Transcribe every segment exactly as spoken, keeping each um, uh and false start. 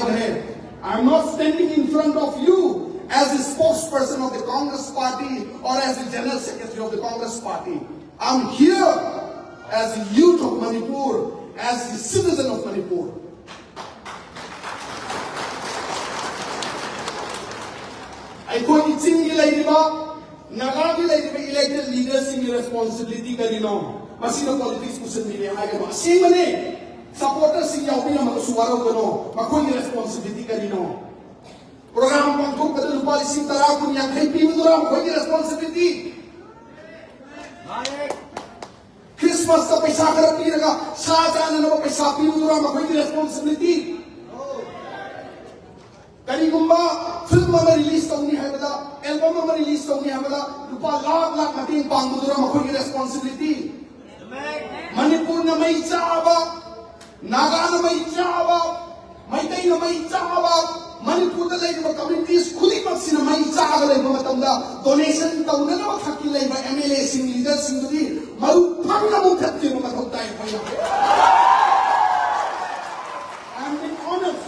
है। I am not standing in front of you as a spokesperson of the Congress party or as a general secretary of the Congress party. I am here as a youth of Manipur, as a citizen of Manipur. ꯑꯩꯈꯣꯏꯒꯤ ꯆꯤꯡꯒꯤ ꯂꯩꯔꯤꯕ, ꯅꯥꯒꯥꯒꯤ ꯂꯩꯔꯤꯕ elected leaderꯁꯤꯡꯒꯤ responsibility ꯀꯔꯤꯅꯣ? ꯃꯁꯤꯗ politics ꯄꯨꯁꯤꯟꯕꯤꯔꯦ ꯍꯥꯏꯒꯅꯨ꯫ ꯑꯁꯦꯡꯕꯅꯦ꯫ Supporterꯁꯤꯡ ꯌꯥꯎꯕꯤꯔꯝꯃꯒꯁꯨ ꯋꯥꯔꯧꯒꯅꯣ꯫ ꯃꯈꯣꯏꯒꯤ responsibility ꯀꯔꯤꯅꯣ? Program ꯄꯥꯡꯊꯣꯛꯄꯗ ꯂꯨꯄꯥ ꯂꯤꯁꯤꯡ ꯇꯔꯥ, ꯀꯨꯟ, ꯌꯥꯡꯈꯩ ꯄꯤꯕꯗꯨꯔꯥ ꯃꯈꯣꯏꯒꯤ responsibility? Christmasꯇ ꯄꯩꯁꯥ ꯈꯔ ꯄꯤꯔꯒ ꯁꯥ ꯆꯥꯅꯅꯕ ꯄꯩꯁꯥ ꯄꯤꯕꯗꯨꯔꯥ ꯃꯈꯣꯏꯒꯤ responsibility? ꯀꯔꯤꯒꯨꯝꯕ film ꯑꯃ release ꯇꯧꯅꯤ ꯍꯥꯏꯕꯗ, album ꯑꯃ release ꯇꯧꯅꯤ ꯍꯥꯏꯕꯗ ꯂꯨꯄꯥ ꯂꯥꯈ ꯂꯥꯈ ꯃꯇꯦꯡ ꯄꯥꯡꯕꯗꯨꯔꯥ ꯃꯈꯣꯏꯒꯤ responsibility? ꯃꯅꯤꯄꯨꯔꯅ ꯃꯩ ꯆꯥꯕ, ꯅꯥꯒꯥꯅ ꯃꯩ ꯆꯥꯕ, ꯃꯩꯇꯩꯅ ꯃꯩ ꯆꯥꯕ, ꯃꯅꯤꯄꯨꯔꯗ ꯂꯩꯔꯤꯕ communities ꯈꯨꯗꯤꯡꯃꯛꯁꯤꯅ ꯃꯩ ꯆꯥꯒ ꯂꯩꯕ ꯃꯇꯝꯗ donation ꯇꯧꯅꯅꯕ ꯈꯛꯀꯤ ꯂꯩꯕ MLAꯁꯤꯡ, leaderꯁꯤꯡꯗꯨꯗꯤ ꯃꯔꯨ ꯐꯪꯅ ꯃꯨꯊꯠꯄꯤꯕ ꯃꯊꯧ ꯇꯥꯏ ꯑꯩꯈꯣꯏꯅ꯫ I am being honest.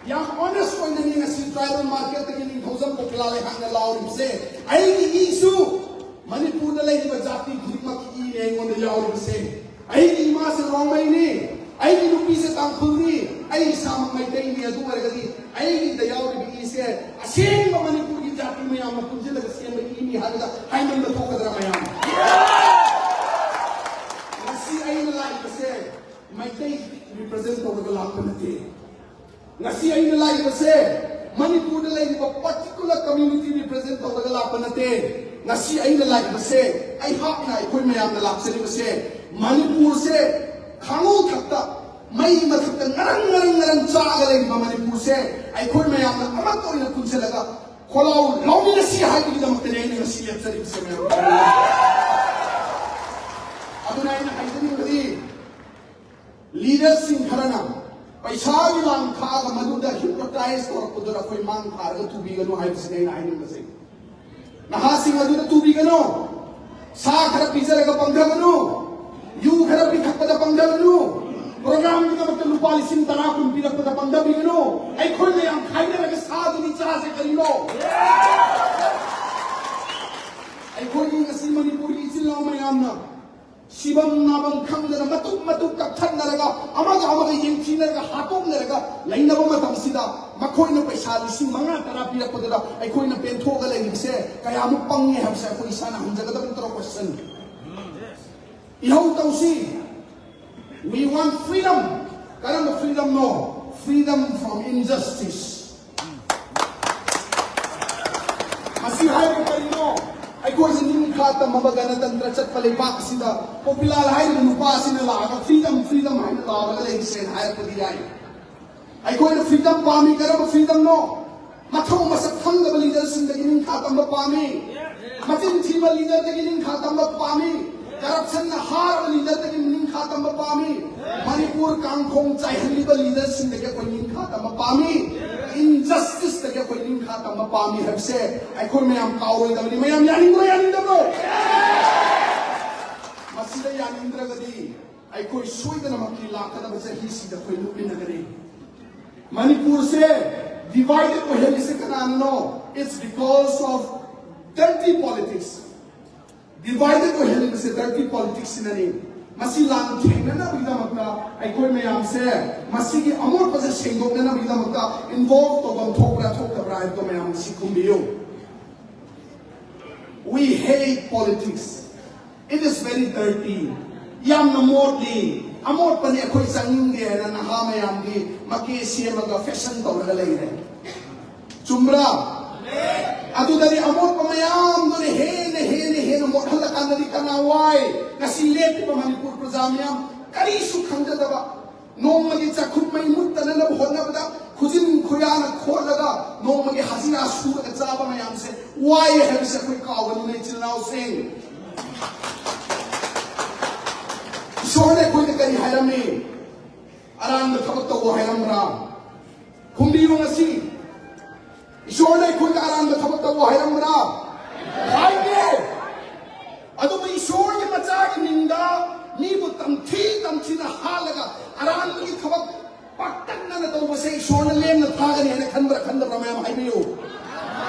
ꯌꯥꯝ honest ꯑꯣꯏꯅꯅꯤ ꯉꯁꯤ tribal marketꯇꯒꯤ ꯅꯤꯡꯊꯧꯖꯝ ꯄꯣꯄꯤꯂꯥ ꯂꯩꯍꯥꯛꯅ ꯂꯥꯎꯔꯤꯕꯁꯦ꯫ ꯑꯩꯒꯤ ꯏꯁꯨ, ꯃꯅꯤꯄꯨꯔꯗ ꯂꯩꯔꯤꯕ ꯖꯥꯇꯤ ꯈꯨꯗꯤꯡꯃꯛꯀꯤ ꯏꯅꯦ ꯑꯩꯉꯣꯟꯗ ꯌꯥꯎꯔꯤꯕꯁꯦ꯫ ꯑꯩꯒꯤ ꯏꯃꯥꯁꯦ ꯔꯣꯡꯃꯩꯅꯤ, ꯑꯩꯒꯤ ꯅꯨꯄꯤꯁꯦ ꯇꯥꯡꯈꯨꯜꯅꯤ, ꯑꯩ ꯏꯁꯥꯃꯛ ꯃꯩꯇꯩꯅꯤ꯫ ꯑꯗꯨ ꯑꯣꯏꯔꯒꯗꯤ ꯑꯩꯒꯤꯗ ꯌꯥꯎꯔꯤꯕ ꯏꯁꯦ ꯑꯁꯦꯡꯕ ꯃꯅꯤꯄꯨꯔꯒꯤ ꯖꯥꯇꯤ ꯃꯌꯥꯝꯅ ꯄꯨꯟꯁꯤꯜꯂꯒ ꯁꯦꯝꯕ ꯏꯅꯤ ꯍꯥꯏꯕꯗ ꯍꯥꯏꯃꯟꯕ ꯊꯣꯛꯀꯗ꯭ꯔꯥ ꯃꯌꯥꯝ? ꯉꯁꯤ ꯑꯩꯅ ꯂꯥꯛꯏꯕꯁꯦ ꯃꯩꯇꯩ represent ꯇꯧꯔꯒ ꯂꯥꯛꯄ ꯅꯠꯇꯦ꯫ ꯉꯁꯤ ꯑꯩꯅ ꯂꯥꯛꯏꯕꯁꯦ ꯃꯅꯤꯄꯨꯔꯗ ꯂꯩꯔꯤꯕ particular community represent ꯇꯧꯔꯒ ꯂꯥꯛꯄ ꯅꯠꯇꯦ꯫ ꯉꯁꯤ ꯑꯩꯅ ꯂꯥꯛꯏꯕꯁꯦ, ꯑꯩꯍꯥꯛꯅ, ꯑꯩꯈꯣꯏ ꯃꯌꯥꯝꯅ ꯂꯥꯛꯆꯔꯤꯕꯁꯦ, ꯃꯅꯤꯄꯨꯔꯁꯦ ꯈꯥꯉꯧ ꯊꯛꯇ, ꯃꯩ ꯃꯊꯛꯇ ꯉꯔꯪ ꯉꯔꯪ ꯉꯔꯪ ꯆꯥꯛꯑꯒ ꯂꯩꯔꯤꯕ ꯃꯅꯤꯄꯨꯔꯁꯦ ꯑꯩꯈꯣꯏ ꯃꯌꯥꯝꯅ ꯑꯃꯠꯇ ꯑꯣꯏꯅ ꯄꯨꯟꯁꯤꯜꯂꯒ ꯈꯣꯜꯂꯥꯎ ꯂꯥꯎꯃꯤꯟꯅꯁꯤ ꯍꯥꯏꯕꯒꯤꯗꯃꯛꯇꯅꯤ ꯑꯩꯅ ꯉꯁꯤ ꯂꯦꯞꯆꯔꯤꯕꯁꯦ, ꯃꯌꯥꯝ꯫ ꯑꯗꯨꯅ ꯑꯩꯅ ꯍꯥꯏꯖꯅꯤꯡꯕꯗꯤ, leaderꯁꯤꯡ ꯈꯔꯅ ꯄꯩꯁꯥꯒꯤ ꯂꯥꯡ ꯊꯥꯛꯑꯒ ꯃꯗꯨꯗ hypnotize ꯇꯧꯔꯛꯄꯗꯨꯗ ꯑꯩꯈꯣꯏ ꯃꯥꯡ ꯊꯥꯔꯒ ꯇꯨꯕꯤꯒꯅꯨ ꯍꯥꯏꯕꯁꯤꯅꯤ ꯑꯩꯅ ꯍꯥꯏꯅꯤꯡꯕꯁꯦ꯫ ꯅꯍꯥꯁꯤꯡ ꯑꯗꯨꯗ ꯇꯨꯕꯤꯒꯅꯨ꯫ ꯁꯥ ꯈꯔ ꯄꯤꯖꯔꯒ ꯄꯪꯊꯒꯅꯨ꯫ ꯌꯨ ꯈꯔ ꯄꯤꯊꯛꯄꯗ ꯄꯪꯊꯒꯅꯨ꯫ Programꯒꯤꯗꯃꯛꯇ ꯂꯨꯄꯥ ꯂꯤꯁꯤꯡ ꯇꯔꯥ, ꯀꯨꯟ ꯄꯤꯔꯛꯄꯗ ꯄꯪꯊꯕꯤꯒꯅꯨ꯫ ꯍꯥꯠꯇꯣꯛꯅꯔꯒ ꯂꯩꯅꯕ ꯃꯇꯝꯁꯤꯗ ꯃꯈꯣꯏꯅ ꯄꯩꯁꯥ ꯂꯤꯁꯤꯡ ꯃꯉꯥ ꯇꯔꯥ ꯄꯤꯔꯛꯄꯗꯨꯗ ꯑꯩꯈꯣꯏꯅ ꯄꯦꯟꯊꯣꯛꯑꯒ ꯂꯩꯔꯤꯕꯁꯦ ꯀꯌꯥꯃꯨꯛ ꯄꯪꯉꯦ ꯍꯥꯏꯕꯁꯦ ꯑꯩꯈꯣꯏ ꯏꯁꯥꯅ ꯍꯪꯖꯒꯗꯕ ꯅꯠꯇ꯭ꯔꯣ? Question. ꯏꯍꯧ ꯇꯧꯁꯤ. We want freedom. ꯀꯔꯝꯕ freedomꯅꯣ? Freedom from injustice. ꯃꯁꯤ ꯍꯥꯏꯕ ꯀꯔꯤꯅꯣ? ꯑꯩꯈꯣꯏꯁꯦ ꯅꯤꯡꯈꯥ ꯇꯝꯃꯕ ꯒꯅꯇꯟꯇ꯭ꯔ ꯆꯠꯄ ꯂꯩꯕꯥꯛ ꯑꯁꯤꯗ ꯄꯣꯄꯤꯂꯥꯜ ꯍꯥꯏꯔꯤꯕ ꯅꯨꯄꯥ ꯑꯁꯤꯅ ꯂꯥꯛꯑꯒ freedom, freedom ꯍꯥꯏꯅ ꯂꯥꯎꯔꯒ ꯂꯩꯔꯤꯁꯦ ꯍꯥꯏꯔꯛꯄꯗꯤ ꯌꯥꯏ. ꯑꯩꯈꯣꯏꯅ freedom ꯄꯥꯝꯃꯤ. ꯀꯔꯝꯕ freedomꯅꯣ? ꯃꯊꯧ ꯃꯁꯛ ꯈꯪꯗꯕ leaderꯁꯤꯡꯗꯒꯤ ꯅꯤꯡꯈꯥ ꯇꯝꯕ ꯄꯥꯝꯃꯤ. ꯃꯆꯤꯟ ꯊꯤꯕ leaderꯗꯒꯤ ꯅꯤꯡꯈꯥ ꯇꯝꯕ ꯄꯥꯝꯃꯤ. Corruptionꯅ ꯍꯥꯔꯕ leaderꯗꯒꯤ ꯅꯤꯡꯈꯥ ꯇꯝꯕ ꯄꯥꯝꯃꯤ. ꯃꯅꯤꯄꯨꯔ ꯀꯥꯡꯈꯣꯡ ꯆꯥꯏꯍꯜꯂꯤꯕ leaderꯁꯤꯡꯗꯒꯤ ꯑꯩꯈꯣꯏ ꯅꯤꯡꯈꯥ ꯇꯝꯕ ꯄꯥꯝꯃꯤ. Injusticeꯇꯒꯤ ꯑꯩꯈꯣꯏ ꯅꯤꯡꯈꯥ ꯇꯝꯕ ꯄꯥꯝꯃꯤ ꯍꯥꯏꯕꯁꯦ ꯑꯩꯈꯣꯏ ꯃꯌꯥꯝ ꯀꯥꯎꯔꯣꯏꯗꯕꯅꯤ. ꯃꯌꯥꯝ ꯌꯥꯅꯤꯡꯕ꯭ꯔꯣ, ꯌꯥꯅꯤꯡꯗꯕ꯭ꯔꯣ? ꯃꯁꯤꯗ ꯌꯥꯅꯤꯡꯗ꯭ꯔꯒꯗꯤ ꯑꯩꯈꯣꯏ ꯁꯣꯏꯗꯅꯃꯛꯀꯤ ꯂꯥꯛꯀꯗꯕ ꯆꯍꯤꯁꯤꯗ ꯑꯩꯈꯣꯏ ꯂꯨꯞꯃꯤꯟꯅꯒꯅꯤ. ꯃꯅꯤꯄꯨꯔꯁꯦ divided ꯑꯣꯏꯍꯜꯂꯤꯁꯦ ꯀꯅꯥꯅꯅꯣ? It's because of dirty politics. Divided ꯑꯣꯏꯍꯜꯂꯤꯕꯁꯦ dirty politicsꯁꯤꯅꯅꯤ. ꯃꯁꯤ ꯂꯥꯟꯊꯦꯡꯅꯅꯕꯒꯤꯗꯃꯛꯇ ꯑꯩꯈꯣꯏ ꯃꯌꯥꯝꯁꯦ ꯃꯁꯤꯒꯤ ꯑꯃꯣꯠꯄꯁꯦ ꯁꯦꯡꯗꯣꯛꯅꯅꯕꯒꯤꯗꯃꯛꯇ involve ꯇꯧꯐꯝ ꯊꯣꯛꯄ꯭ꯔꯥ ꯊꯣꯛꯇꯕ꯭ꯔꯥ ꯍꯥꯏꯕꯗꯣ ꯃꯌꯥꯝ ꯉꯁꯤ ꯈꯨꯝꯕꯤꯌꯨ. We hate politics. It is very dirty. ꯌꯥꯝꯅ ꯃꯣꯠꯂꯤ, ꯑꯃꯣꯠꯄꯅꯤ, ꯑꯩꯈꯣꯏ ꯆꯪꯅꯤꯡꯗꯦ ꯍꯥꯏꯅ ꯅꯍꯥ ꯃꯌꯥꯝꯒꯤ ꯃꯀꯦ ꯁꯦꯝꯃꯒ fashion ꯇꯧꯔꯒ ꯂꯩꯔꯦ. ꯆꯨꯝꯕ꯭ꯔꯥ? ꯑꯗꯨꯗꯗꯤ ꯑꯃꯣꯠꯄ ꯃꯌꯥꯝꯗꯨꯅ ꯍꯦꯟꯅ, ꯍꯦꯟꯅ, ꯍꯦꯟꯅ ꯃꯣꯠꯍꯜꯂꯀꯥꯟꯗꯗꯤ ꯀꯅꯥ ꯋꯥꯏ? ꯉꯁꯤ ꯂꯦꯞꯄꯤꯕ ꯃꯅꯤꯄꯨꯔ ꯄ꯭ꯔꯖꯥ ꯃꯌꯥꯝ, ꯀꯔꯤꯁꯨ ꯈꯪꯖꯗꯕ, ꯅꯣꯡꯃꯒꯤ ꯆꯥꯛꯈꯨꯝ ꯃꯩ ꯃꯨꯠꯇꯅꯕ ꯍꯣꯠꯅꯕꯗ ꯈꯨꯖꯤꯟ ꯈꯨꯌꯥꯅ ꯈꯣꯠꯂꯒ ꯅꯣꯡꯃꯒꯤ ꯍꯖꯤꯔꯥ ꯁꯨꯔꯒ ꯆꯥꯕ ꯃꯌꯥꯝꯁꯦ ꯋꯥꯏ ꯍꯥꯏꯕꯁꯦ ꯑꯩꯈꯣꯏ ꯀꯥꯎꯒꯅꯨꯅꯦ, ꯏꯆꯤꯜ ꯏꯅꯥꯎꯁꯤꯡ. ꯏꯁꯣꯔꯅ ꯑꯩꯈꯣꯏꯗ ꯀꯔꯤ ꯍꯥꯏꯔꯝꯃꯤ? ꯑꯔꯥꯟꯕ ꯊꯕꯛ ꯇꯧꯕ ꯍꯥꯏꯔꯝꯕ꯭ꯔꯥ? ꯈꯨꯝꯕꯤꯌꯨ ꯉꯁꯤ꯫ ꯏꯁꯣꯔꯅ ꯑꯩꯈꯣꯏꯗ ꯑꯔꯥꯟꯕ ꯊꯕꯛ ꯇꯧꯕ ꯍꯥꯏꯔꯝꯕ꯭ꯔꯥ? ꯍꯥꯏꯗꯦ꯫ ꯑꯗꯨꯕꯨ ꯏꯁꯣꯔꯒꯤ ꯃꯆꯥꯒꯤ ꯃꯤꯡꯗ ꯃꯤꯕꯨ ꯇꯝꯊꯤ ꯇꯝꯊꯤꯅ ꯍꯥꯠꯂꯒ ꯑꯔꯥꯟꯕꯒꯤ ꯊꯕꯛ ꯄꯥꯛꯇꯛꯅꯅ ꯇꯧꯕꯁꯦ ꯏꯁꯣꯔꯅ ꯂꯦꯝꯅ ꯊꯥꯒꯅꯤ ꯍꯥꯏꯅ ꯈꯟꯕ꯭ꯔꯥ ꯈꯟꯗꯕ꯭ꯔꯥ? ꯃꯌꯥꯝ ꯍꯥꯏꯕꯤꯌꯨ꯫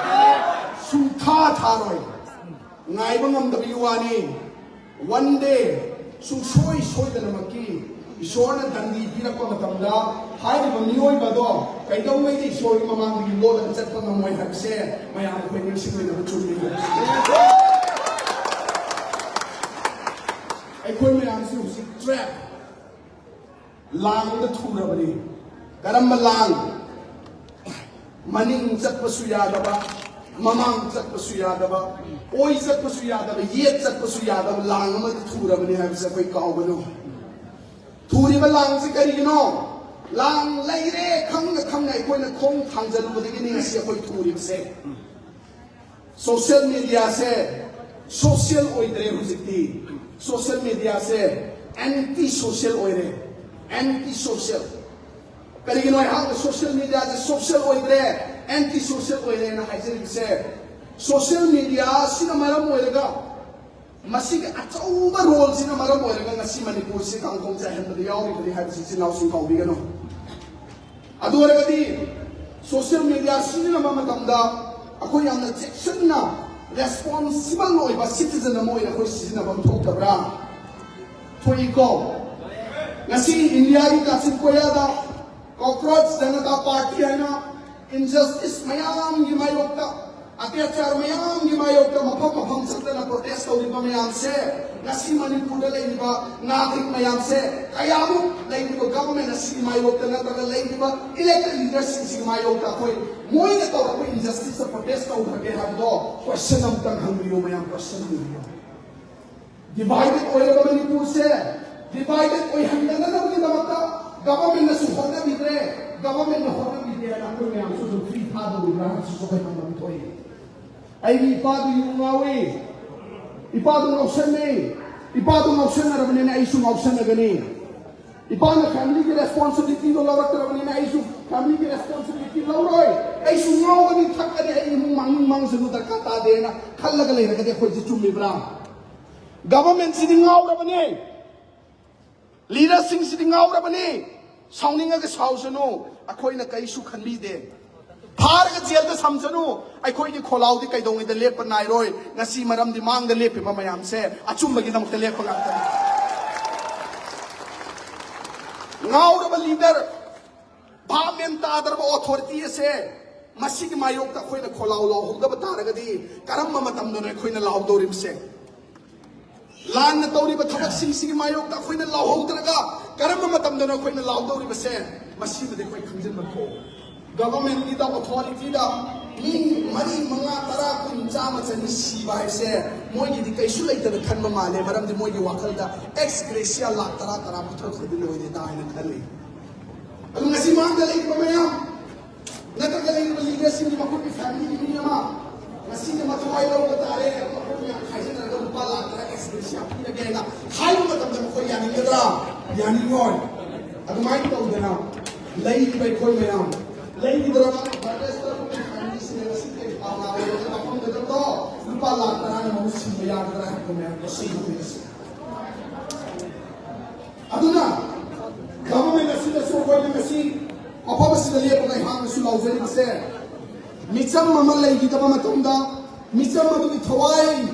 ꯁꯨꯡꯊꯥ ꯊꯥꯔꯣꯏ꯫ ꯉꯥꯏꯕ ꯉꯝꯗꯕꯒꯤ ꯋꯥꯅꯤ꯫ One day, ꯁꯨꯡꯁꯣꯏ ꯁꯣꯏꯗꯅꯃꯛꯀꯤ ꯏꯁꯣꯔꯅ ꯗꯟꯗꯤ ꯄꯤꯔꯛꯄ ꯃꯇꯝꯗ ꯍꯥꯏꯔꯤꯕ ꯃꯤꯑꯣꯏꯕ ꯑꯗꯣ ꯀꯩꯗꯧꯉꯩꯗ ꯏꯁꯣꯔꯒꯤ ꯃꯃꯥꯡꯗꯒꯤ ꯂꯣꯠꯂꯒ ꯆꯠꯄ ꯉꯝꯃꯣꯏ ꯍꯥꯏꯕꯁꯦ ꯃꯌꯥꯝ ꯑꯩꯈꯣꯏ ꯅꯤꯡꯁꯤꯡꯃꯤꯟꯅꯕ ꯆꯨꯝꯃꯤ꯫ ꯑꯩꯈꯣꯏ ꯃꯌꯥꯝꯁꯤ ꯍꯧꯖꯤꯛ ꯇ꯭ꯔꯦꯞ, ꯂꯥꯡꯗ ꯊꯨꯔꯕꯅꯤ꯫ ꯀꯔꯝꯕ ꯂꯥꯡ? ꯃꯅꯤꯡ ꯆꯠꯄꯁꯨ ꯌꯥꯗꯕ, ꯃꯃꯥꯡ ꯆꯠꯄꯁꯨ ꯌꯥꯗꯕ, ꯑꯣꯏ ꯆꯠꯄꯁꯨ ꯌꯥꯗꯕ, ꯌꯦꯠ ꯆꯠꯄꯁꯨ ꯌꯥꯗꯕ ꯂꯥꯡ ꯑꯃꯗ ꯊꯨꯔꯕꯅꯤ ꯍꯥꯏꯕꯁꯦ ꯑꯩꯈꯣꯏ ꯀꯥꯎꯒꯅꯨ꯫ ꯊꯨꯔꯤꯕ ꯂꯥꯡꯁꯤ ꯀꯔꯤꯒꯤꯅꯣ? ꯂꯥꯡ ꯂꯩꯔꯦ ꯈꯪꯅ ꯈꯪꯅ ꯑꯩꯈꯣꯏꯅ ꯈꯣꯡ ꯊꯥꯡꯖꯜꯂꯨꯕꯗꯒꯤꯅꯤ ꯉꯁꯤ ꯑꯩꯈꯣꯏ ꯊꯨꯔꯤꯕꯁꯦ꯫ ꯁꯣꯁꯤꯌꯦꯜ ꯃꯦꯗꯤꯌꯥꯁꯦ ꯁꯣꯁꯤꯌꯦꯜ ꯑꯣꯏꯗ꯭ꯔꯦ ꯍꯧꯖꯤꯛꯇꯤ꯫ ꯁꯣꯁꯤꯌꯦꯜ ꯃꯦꯗꯤꯌꯥꯁꯦ ꯑꯦꯟꯇꯤ ꯁꯣꯁꯤꯌꯦꯜ ꯑꯣꯏꯔꯦ꯫ Anti social. ꯀꯔꯤꯒꯤꯅꯣ ꯑꯩꯍꯥꯛꯅ ꯁꯣꯁꯤꯌꯦꯜ ꯃꯦꯗꯤꯌꯥꯁꯦ ꯁꯣꯁꯤꯌꯦꯜ ꯑꯣꯏꯗ꯭ꯔꯦ, ꯑꯦꯟꯇꯤ ꯁꯣꯁꯤꯌꯦꯜ ꯑꯣꯏꯔꯦꯅ ꯍꯥꯏꯖꯔꯤꯕꯁꯦ? ꯁꯣꯁꯤꯌꯦꯜ ꯃꯦꯗꯤꯌꯥ ꯑꯁꯤꯅ ꯃꯔꯝ ꯑꯣꯏꯔꯒ, ꯃꯁꯤꯒꯤ ꯑꯆꯧꯕ ꯔꯣꯜꯁꯤꯅ ꯃꯔꯝ ꯑꯣꯏꯔꯒ ꯉꯁꯤ ꯃꯅꯤꯄꯨꯔꯁꯤ ꯀꯥꯡꯈꯣꯡ ꯆꯥꯏꯍꯟꯕꯗ ꯌꯥꯎꯔꯤꯕꯅꯤ ꯍꯥꯏꯕꯁꯤ ꯏꯆꯤꯟ ꯏꯅꯥꯎꯁꯤꯡ ꯀꯥꯎꯕꯤꯒꯅꯨ꯫ ꯑꯗꯨ ꯑꯣꯏꯔꯒꯗꯤ ꯁꯣꯁꯤꯌꯦꯜ ꯃꯦꯗꯤꯌꯥ ꯁꯤꯖꯤꯟꯅꯕ ꯃꯇꯝꯗ ꯑꯩꯈꯣꯏ ꯌꯥꯝꯅ ꯆꯦꯛꯁꯤꯟꯅ ꯔꯦꯁꯄꯣꯟꯁꯤꯕꯜ ꯑꯣꯏꯕ ꯁꯤꯇꯤꯖꯟ ꯑꯃ ꯑꯣꯏꯅ ꯑꯩꯈꯣꯏ ꯁꯤꯖꯤꯟꯅꯕ ꯑꯃ ꯊꯣꯛꯇꯕ꯭ꯔꯥ? ꯊꯣꯛꯏꯀꯣ꯫ ꯉꯁꯤ ꯏꯟꯗꯤꯌꯥꯒꯤ ꯀꯥꯆꯤꯟ ꯀꯣꯌꯥꯗ ꯀꯣꯀ꯭ꯔꯣꯆ ꯖꯅꯇꯥ ꯄꯥꯔꯇꯤ ꯍꯥꯏꯅ ꯏꯟꯖꯁꯇꯤꯁ ꯃꯌꯥꯝꯒꯤ ꯃꯥꯌꯣꯛꯇ, ꯑꯇ꯭ꯌꯥꯆꯥꯔ ꯃꯌꯥꯝꯒꯤ ꯃꯥꯌꯣꯛꯇ ꯃꯐꯝ ꯃꯐꯝ ꯆꯠꯇꯅ ꯄ꯭ꯔꯣꯇꯦꯁ ꯇꯧꯔꯤꯕ ꯃꯌꯥꯝꯁꯦ, ꯉꯁꯤ ꯃꯅꯤꯄꯨꯔꯗ ꯂꯩꯔꯤꯕ ꯅꯥꯒꯔꯤꯛ ꯃꯌꯥꯝꯁꯦ ꯀꯌꯥꯃꯨꯛ ꯂꯩꯔꯤꯕ ꯒꯚꯔꯟꯃꯦꯟ ꯑꯁꯤꯒꯤ ꯃꯥꯌꯣꯛꯇ ꯅꯠꯇ꯭ꯔꯒ ꯂꯩꯔꯤꯕ ꯏꯂꯦꯛꯇꯦꯗ ꯂꯤꯗꯔꯁꯤꯡꯁꯤꯒꯤ ꯃꯥꯌꯣꯛꯇ ꯑꯩꯈꯣꯏ ꯃꯣꯏꯅ ꯇꯧꯔꯛꯄ ꯏꯟꯖꯁꯇꯤꯁꯇ ꯄ꯭ꯔꯣꯇꯦꯁ ꯇꯧꯈ꯭ꯔꯒꯦ ꯍꯥꯏꯕꯗꯣ ꯀꯣꯏꯁꯟ ꯑꯃꯇꯪ ꯍꯪꯕꯤꯌꯨ ꯃꯌꯥꯝ, ꯀꯣꯏꯁꯟ ꯍꯪꯕꯤꯌꯨ꯫ ꯗꯤꯚꯥꯏꯗꯦꯠ ꯑꯣꯏꯔꯕ ꯃꯅꯤꯄꯨꯔꯁꯦ ꯗꯤꯚꯥꯏꯗꯦꯠ ꯑꯣꯏꯍꯟꯗꯅꯕꯒꯤꯗꯃꯛꯇ ꯒꯚꯔꯟꯃꯦꯟꯅꯁꯨ ꯍꯣꯠꯅꯕꯤꯗ꯭ꯔꯦ, ꯒꯚꯔꯟꯃꯦꯟꯅ ꯍꯣꯠꯅꯕꯤꯗ꯭ꯔꯦ ꯍꯥꯏꯅ ꯑꯩꯈꯣꯏ ꯃꯌꯥꯝꯁꯨ ꯑꯗꯨꯝ ꯐ꯭ꯔꯤ ꯊꯥꯗꯧꯔꯤꯕ꯭ꯔꯥ ꯍꯥꯏꯕꯁꯤꯁꯨ ꯑꯩꯈꯣꯏ ꯍꯪꯐꯝ ꯊꯣꯛꯏ꯫ ꯑꯩꯒꯤ ꯏꯄꯥꯗꯨ ꯌꯨ ꯉꯥꯎꯏ, ꯏꯄꯥꯗꯨ ꯉꯥꯎꯁꯟꯅꯩ, ꯏꯄꯥꯗꯨ ꯉꯥꯎꯁꯟꯅꯔꯕꯅꯤꯅ ꯑꯩꯁꯨ ꯉꯥꯎꯁꯟꯅꯒꯅꯤ꯫ ꯏꯄꯥꯅ ꯐꯦꯃꯤꯂꯤꯒꯤ ꯔꯦꯁꯄꯣꯟꯁꯤꯕꯤꯂꯤꯇꯤꯗꯣ ꯂꯧꯔꯛꯇ꯭ꯔꯕꯅꯤꯅ ꯑꯩꯁꯨ ꯐꯦꯃꯤꯂꯤꯒꯤ ꯔꯦꯁꯄꯣꯟꯁꯤꯕꯤꯂꯤꯇꯤ ꯂꯧꯔꯣꯏ꯫ ꯑꯩꯁꯨ ꯉꯥꯎꯒꯅꯤ, ꯊꯛꯀꯅꯤ, ꯑꯩ ꯏꯃꯨꯡ ꯃꯅꯨꯡ ꯃꯥꯡꯖꯅꯨ ꯗꯔꯀꯥꯔ ꯇꯥꯗꯦꯅ ꯈꯜꯂꯒ ꯂꯩꯔꯒꯗꯤ ꯑꯩꯈꯣꯏꯁꯦ ꯆꯨꯝꯃꯤꯕ꯭ꯔꯥ? ꯒꯚꯔꯟꯃꯦꯟꯁꯤꯗꯤ ꯉꯥꯎꯔꯕꯅꯤ, ꯂꯤꯗꯔꯁꯤꯡꯁꯤꯗꯤ ꯉꯥꯎꯔꯕꯅꯤ꯫ ꯁꯥꯎꯅꯤꯡꯉꯒ ꯁꯥꯎꯁꯅꯨ, ꯑꯩꯈꯣꯏꯅ ꯀꯔꯤꯁꯨ ꯈꯟꯕꯤꯗꯦ꯫ ꯐꯥꯔꯒ ꯖꯦꯜꯗ ꯊꯝꯁꯅꯨ, ꯑꯩꯈꯣꯏꯒꯤ ꯈꯣꯜꯂꯥꯎꯗꯤ ꯀꯩꯗꯧꯉꯩꯗ ꯂꯦꯞꯄ ꯅꯥꯏꯔꯣꯏ꯫ ꯉꯁꯤ ꯃꯔꯝꯗꯤ ꯃꯥꯡꯗ ꯂꯦꯞꯄꯤꯕ ꯃꯌꯥꯝꯁꯦ ꯑꯆꯨꯝꯕꯒꯤꯗꯃꯛꯇ ꯂꯦꯞꯄ ꯉꯥꯛꯇꯅꯤ꯫ ꯉꯥꯎꯔꯕ ꯂꯤꯗꯔ, ꯚꯥꯞ ꯃꯦꯟ ꯇꯥꯗ꯭ꯔꯕ ꯑꯣꯊꯣꯔꯤꯇꯤ ꯑꯁꯦ, ꯃꯁꯤꯒꯤ ꯃꯥꯌꯣꯛꯇ ꯑꯩꯈꯣꯏꯅ ꯈꯣꯜꯂꯥꯎ ꯂꯥꯎꯍꯧꯗꯕ ꯇꯥꯔꯒꯗꯤ ꯀꯔꯝꯕ ꯃꯇꯝꯗꯅꯣ ꯑꯩꯈꯣꯏꯅ ꯂꯥꯎꯍꯧꯗꯧꯔꯤꯕꯁꯦ? ꯂꯥꯟꯅ ꯇꯧꯔꯤꯕ ꯊꯕꯛꯁꯤꯡꯁꯤꯒꯤ ꯃꯥꯌꯣꯛꯇ ꯑꯩꯈꯣꯏꯅ ꯂꯥꯎꯍꯧꯗ꯭ꯔꯒ ꯀꯔꯝꯕ ꯃꯇꯝꯗꯅꯣ ꯑꯩꯈꯣꯏꯅ ꯂꯥꯎꯗꯧꯔꯤꯕꯁꯦ? ꯃꯁꯤꯃꯗꯤ ꯑꯩꯈꯣꯏ ꯈꯪꯖꯤꯟꯕ ꯊꯣꯛꯑꯣ꯫ ꯒꯚꯔꯟꯃꯦꯟꯠꯀꯤꯗ, ꯑꯣꯊꯣꯔꯤꯇꯤꯗ ꯃꯤ ꯃꯔꯤ, ꯃꯉꯥ, ꯇꯔꯥ, ꯀꯨꯟ, ꯆꯥꯝꯃ, ꯆꯅꯤ ꯁꯤꯕ ꯍꯥꯏꯕꯁꯦ ꯃꯣꯏꯒꯤꯗꯤ ꯀꯩꯁꯨ ꯂꯩꯇꯅ ꯈꯟꯕ ꯃꯥꯜꯂꯦ꯫ ꯃꯔꯝꯗꯤ ꯃꯣꯏꯒꯤ ꯋꯥꯈꯜꯗ ꯑꯦꯛꯁ ꯒ꯭ꯔꯦꯁꯤꯌꯥ ꯂꯥꯛ ꯇꯔꯥ, ꯇꯔꯥ ꯄꯨꯊꯣꯛꯈ꯭ꯔꯗꯤ ꯂꯣꯏꯔꯦꯗ ꯍꯥꯏꯅ ꯈꯜꯂꯤ꯫ ꯑꯗꯨ ꯉꯁꯤ ꯃꯥꯡꯗ ꯂꯩꯔꯤꯕ ꯃꯌꯥꯝ, ꯅꯠꯇ꯭ꯔꯒ ꯂꯩꯔꯤꯕ ꯂꯤꯗꯔꯁꯤꯡꯒꯤ ꯃꯈꯣꯏꯒꯤ ꯐꯦꯃꯤꯂꯤꯒꯤ ꯃꯤ ꯑꯃ ꯉꯁꯤꯗꯤ ꯃꯊꯋꯥꯏ ꯂꯧꯕ ꯇꯥꯔꯦ, ꯃꯈꯣꯏ ꯃꯌꯥꯝ ꯈꯥꯏꯖꯤꯟꯅꯔꯒ ꯂꯨꯄꯥ ꯂꯥꯛ ꯇꯔꯥ ꯑꯦꯛꯁ ꯒ꯭ꯔꯦꯁꯤꯌꯥ ꯄꯤꯔꯒꯦꯅ ꯍꯥꯏꯕ ꯃꯇꯝꯗ ꯃꯈꯣꯏ ꯌꯥꯅꯤꯡꯒꯗ꯭ꯔꯥ? ꯌꯥꯅꯤꯡꯉꯣꯏ꯫ ꯑꯗꯨꯃꯥꯏꯅ ꯇꯧꯗꯅ ꯂꯩꯔꯤꯕ ꯑꯩꯈꯣꯏ ꯃꯌꯥꯝ, ꯂꯩꯈꯤꯗ꯭ꯔꯕ ꯕ꯭ꯔꯗꯔꯁ ꯇꯔꯨꯛꯀꯤ ꯐꯦꯃꯤꯂꯤꯁꯤꯡꯅ ꯉꯁꯤ ꯀꯩ ꯄꯥꯎꯅꯥ ꯑꯣꯏꯔꯒ ꯃꯐꯝꯗꯨꯗ ꯂꯨꯄꯥ ꯂꯥꯛ ꯇꯔꯥꯅ ꯃꯍꯨꯠ ꯁꯤꯟꯕ ꯌꯥꯒꯗ꯭ꯔꯥ ꯍꯥꯏꯕꯗꯣ ꯃꯌꯥꯝ ꯉꯁꯤ ꯈꯪꯃꯤꯟꯅꯁꯤ꯫ ꯑꯗꯨꯅ ꯒꯚꯔꯟꯃꯦꯟꯠ ꯑꯁꯤꯗꯁꯨ ꯑꯩꯈꯣꯏꯅ ꯉꯁꯤ ꯃꯐꯝ ꯑꯁꯤꯗ ꯂꯦꯞꯄꯒ ꯑꯩꯍꯥꯛꯅꯁꯨ ꯂꯥꯎꯖꯔꯤꯕꯁꯦ, ꯃꯤꯆꯝ ꯑꯃ ꯂꯩꯈꯤꯗꯕ ꯃꯇꯝꯗ ꯃꯤꯆꯝ ꯑꯗꯨꯒꯤ ꯊꯋꯥꯏ,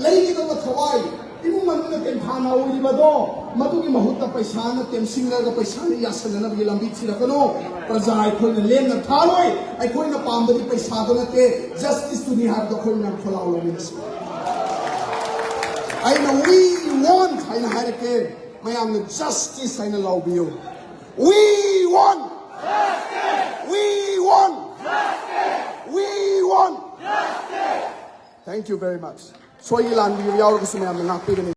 ꯂꯩꯈꯤꯗꯕ ꯊꯋꯥꯏ, ꯏꯃꯨꯡ ꯃꯅꯨꯡꯅ ꯇꯦꯟꯐꯥꯅ ꯑꯣꯏꯔꯤꯕꯗꯣ, ꯃꯗꯨꯒꯤ ꯃꯍꯨꯠꯇ ꯄꯩꯁꯥꯅ ꯇꯦꯝꯁꯤꯟꯅꯔꯒ ꯄꯩꯁꯥꯅ ꯌꯥꯁꯟꯅꯅꯕꯒꯤ ꯂꯝꯕꯤ ꯊꯤꯔꯛꯀꯅꯨ꯫ ꯄ꯭ꯔꯖꯥ ꯑꯩꯈꯣꯏꯅ ꯂꯦꯝꯅ ꯊꯥꯔꯣꯏ꯫ ꯑꯩꯈꯣꯏꯅ ꯄꯥꯝꯕꯗꯤ ꯄꯩꯁꯥꯗꯣ ꯅꯠꯇꯦ, ꯖꯁꯇꯤꯁꯇꯨꯅꯤ ꯍꯥꯏꯕꯗꯣ ꯑꯩꯈꯣꯏ ꯃꯌꯥꯝ ꯈꯣꯜꯂꯥꯎ ꯂꯧꯃꯤꯟꯅꯁꯤ꯫ ꯑꯩꯅ "We want" ꯍꯥꯏꯅ ꯍꯥꯏꯔꯛꯀꯦ, ꯃꯌꯥꯝꯅ "Justice" ꯍꯥꯏꯅ ꯂꯥꯎꯕꯤꯌꯨ꯫ We want! We want! We want! Thank you very much. ꯁꯣꯏ ꯂꯥꯟꯕꯤꯕ ꯌꯥꯎꯔꯒꯁꯨ ꯃꯌꯥꯝꯅ ꯉꯥꯛꯄꯤꯒꯅꯤ꯫